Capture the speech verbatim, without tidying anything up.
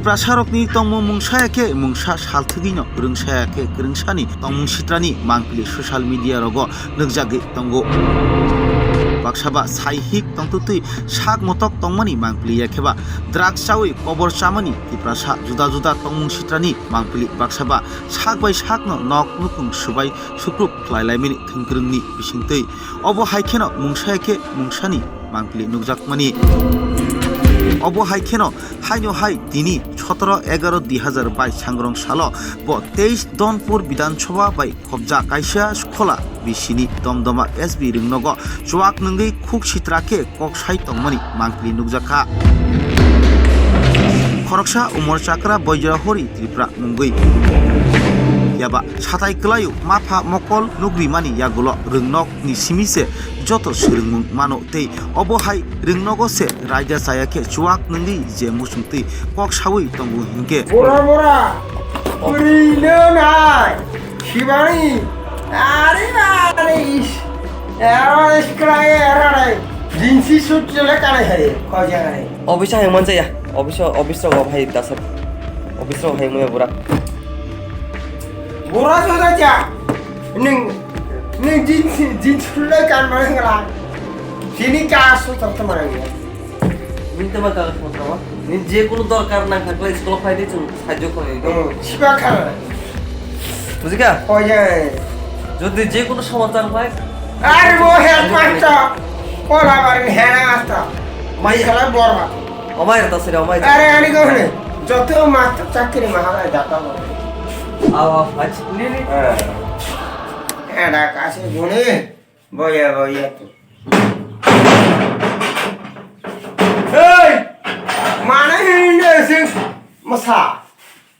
Tiprasarokni tongmung mungsaya khe mungsa, salthwgwino kwrwngsaya khe kwrwngsani tongmung sitrani mangpili social media rogo nukjagwi tongo. Baksaba sai hik tongtwtwi sak motok tongmani mangpili, yakheba drugs chawi kobor chamani Tiprasa juda juda tongmung sitrani mangpili, baksaba sak bai sakno nok nukung subai sukruk khlai laimani thwngkwrwngni bisingtwi. Obo hai kheno mungsa khe mungsani mangpili nukjakmani. Obo hai kheno haino hai tini sotoro egaroh dui hazar bais sangrong salo bo teis Donpur Bidhan Sabha bai khobjak kaisa khola bisini Domdoma S B rwngnogo chuak nwngwi khuk sitra khe kok sai tongmani mangpili nukjakha. Khoroksa Umor Chakra Boijra Hori Tripura mungwi. Yaba satai kwlaio mapha mokol nugrimani yagulo rwngnokni simi se joto swrwngmung mano tei obo hai rwngnogo se raida chaya khe chuak nwngwi je muchungtwi kok saui tongo hinkhe. Bora bora, kwrwi no nai, sibani, are are is, erore sikrai erore, jinsi sut chole kanai hai, koi jai. Office o hai manjaya. Office o, office rok hai dasa. Office rok hai maya bura. Bura joda ja. Ning, ning jin, jin sulai kan mana ngala. Sini ka su tok tok mana ya. Ning tama ka su tok. Ning je kono dorkar nang thakle school phai di chung sahajyo khoroi do. Hmm, siba kha. Bujikha? Koi jai. Jodi je kono somosa pai. Are bo headmaster. Kola barin headmaster. Mai khala borma. Omai rata sere omai. Are ani ko hne. Joto master chakri mahala jata bo. Awa, awa, acha. Ni, ni. Ada kasi guni. Boya, boya tu. Hey! Mana ini sing masa.